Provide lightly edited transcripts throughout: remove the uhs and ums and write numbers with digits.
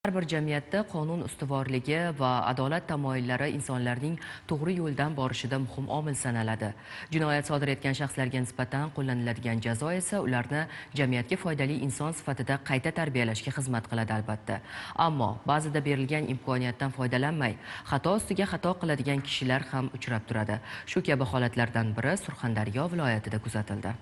Har bir jamiyatda qonun ustuvorligi va adolat tamoyillari insonlarning to'g'ri yo'ldan borishida muhim omil sanaladi. Jinoyat sodir etgan shaxslarga nisbatan qo'llaniladigan jazo esa ularni jamiyatga foydali inson sifatida qayta tarbiyalashga xizmat qiladi albatta. Ammo ba'zida berilgan imkoniyatdan foydalanmay, xato ustiga xato qiladigan kishilar ham uchrab turadi. Shu kabi holatlardan biri Surxondaryo viloyatida kuzatildi.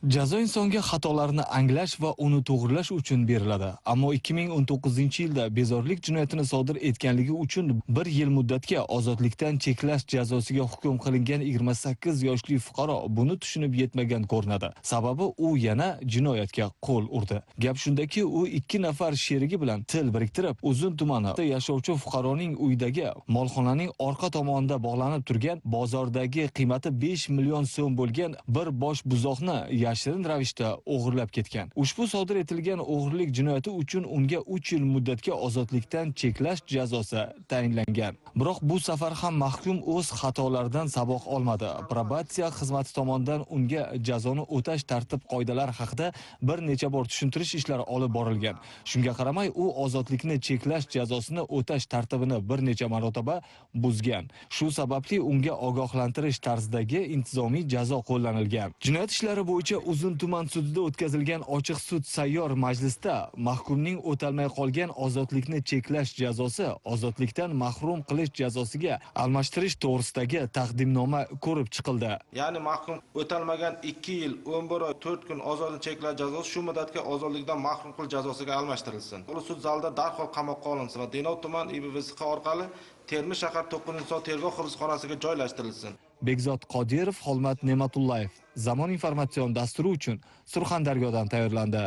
Jazo insonga xatolarni anglash va uni to'g'rilash uchun beriladi. Ammo 2019-yilda bezorlik jinoyatini sodir etganligi uchun 1 yil muddatga ozodlikdan cheklash jazosiga hukm qilingan 28 yoshli fuqaro buni tushunib yetmagan ko'rinadi. Sababi u yana jinoyatga qo'l urdi. Gap shundaki, u 2 nafar sherigi bilan til biriktirib, Uzun tumanida yashovchi fuqaroning uyidagi molxonaning orqa tomonida bog'lanib turgan bozordagi qiymati 5 million so'm bo'lgan bir bosh buzoqni yashirin ravishda o'g'irlab ketgan. Ushbu sodir etilgan o'g'irlik jinoyati uchun unga 3 yil muddatga ozodlikdan cheklash jazosi tayinlangan. Biroq bu safar ham mahkum o'z xatolaridan saboq olmadi. Probatsiya xizmati tomonidan unga jazoni o'tash tartib qoidalari haqida bir necha bor tushuntirish ishlari olib borilgan. Shunga qaramay u ozodlikni cheklash jazosini o'tash tartibini bir necha marotaba buzgan. Shu sababli unga ogohlantirish tarzidagi intizomiy jazo qo'llanilgan. Jinoyat ishlari bo'yicha Uzun tuman sudida o'tkazilgan ochiq sud sayyor majlisda mahkumning o'talmay qolgan ozodlikni cheklash jazosi ozodlikdan mahrum qilish jazosiga almashtirish to'g'risidagi taqdimnoma ko'rib chiqildi. Ya'ni mahkum o'talmagan 2 yil 11 oy 4 kun ozodlikni cheklash jazosi shu muddatga ozodlikdan mahrum qilish jazosiga almashtirilsin. U sud zalida darhol qamoqqa olinsin va Denov tuman IBVSQ orqali Termiz shahar 9-soat tergov hibsxonasiga joylashtirilsin. Bekzod Qodirov, Xolmat Ne'matullayev, Zamon informatsion dasturi uchun Surxondaryodan tayyorlandi.